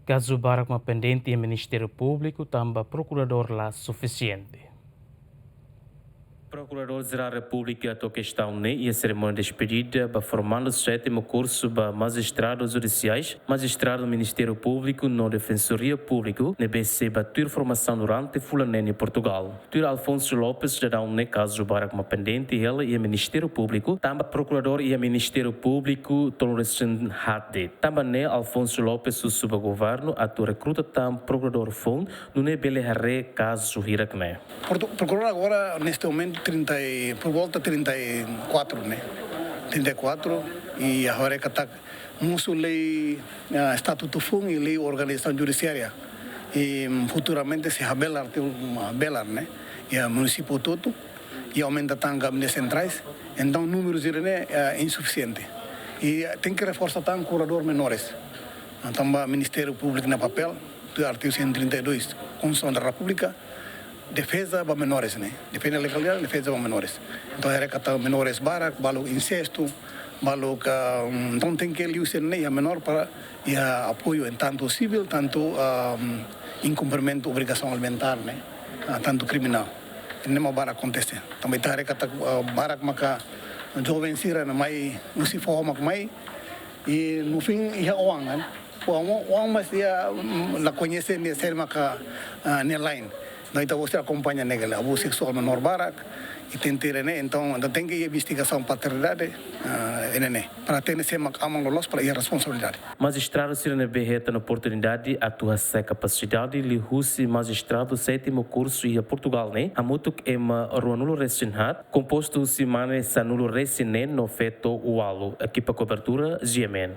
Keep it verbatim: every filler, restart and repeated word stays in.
Kazu barak mak pendente iha Ministériu Públiku tanba prokuradór la sufisiente. Prokuradór Jerál Repúblika hato'o kestaun ne'e iha serimónia despedida ba formandu sétimu kursu ba majistradus judisiais, majistradus Ministériu Públiku no Defensoria Públiku ne'ebé sei ba tuir formasaun durante fulan neen iha Portugál. Tuir Alfonso Lopes, daudaun ne'e kazu barak mak pendente hela iha Ministériu Públiku, tanba prokuradór iha Ministériu Públiku tolunulu-resin-haat de'it. Tanba ne'e Alfonso Lopes husu ba governu atu rekruta tan prokuradór foun, nune'e bele haree kazu hirak ne'e. Portu-, prokuradór agora, neste momento, trinta e, por volta trinta e quatro, né? Trinta e quatro, e agora é que tá mosu lei, ah, estatutu foun i lei organizasaun judisiária. I, mm, futuramente sei habelar, te, mm, habelar, né? Iha munisípiu hotu-hotu, i aumenta tan gabinete sentrais, entaun númeru sira-ne'e, ah, insufisiente. I, ah, tenke reforsa tan kuradór menores. Entaun ba Ministériu Públiku nia papél, tuir artigu cento e trinta e dois Konstituisaun da Repúblika, defeza ba menores, né? Defende a legalidade, defeza ba menores. Entaun, haree katak menores barak, balu insestu, balu ka, mm, entaun tenke liu sira-ne'e iha menór para iha apoiu em tanto civil, tanto, ah, mm, incumprimentu obrigasaun alimentár, né? Ah, tanto kriminál. Ne'e mak barak akontese. Tanba ita haree katak, ah, barak maka joven sira-ne'e mai, husi foho mak mai, i no fim iha oan, kan? Oan, oan mas iha, mm, la koñese nia sé maka, ah, nia la'en. Entaun ita-boot sira akompaña ne'e ka lae, abuzu seksuál menór barak, i tenke haree ne'e, entaun, entaun tenke iha investigasaun paternidade, ah, iha ne'e ne'e. Para hatene sé mak aman loloos para iha responsabilidade. Majistradu sira ne'ebé hetan oportunidade atu hasa'e kapasidade liuhusi majistradu sétimu kursu iha Portugál ne'e, hamutuk ema ruanulu-resin-haat, kompostu husi mane sanulu-resin-neen no feto ualu. Ekipa kobertura, G M N.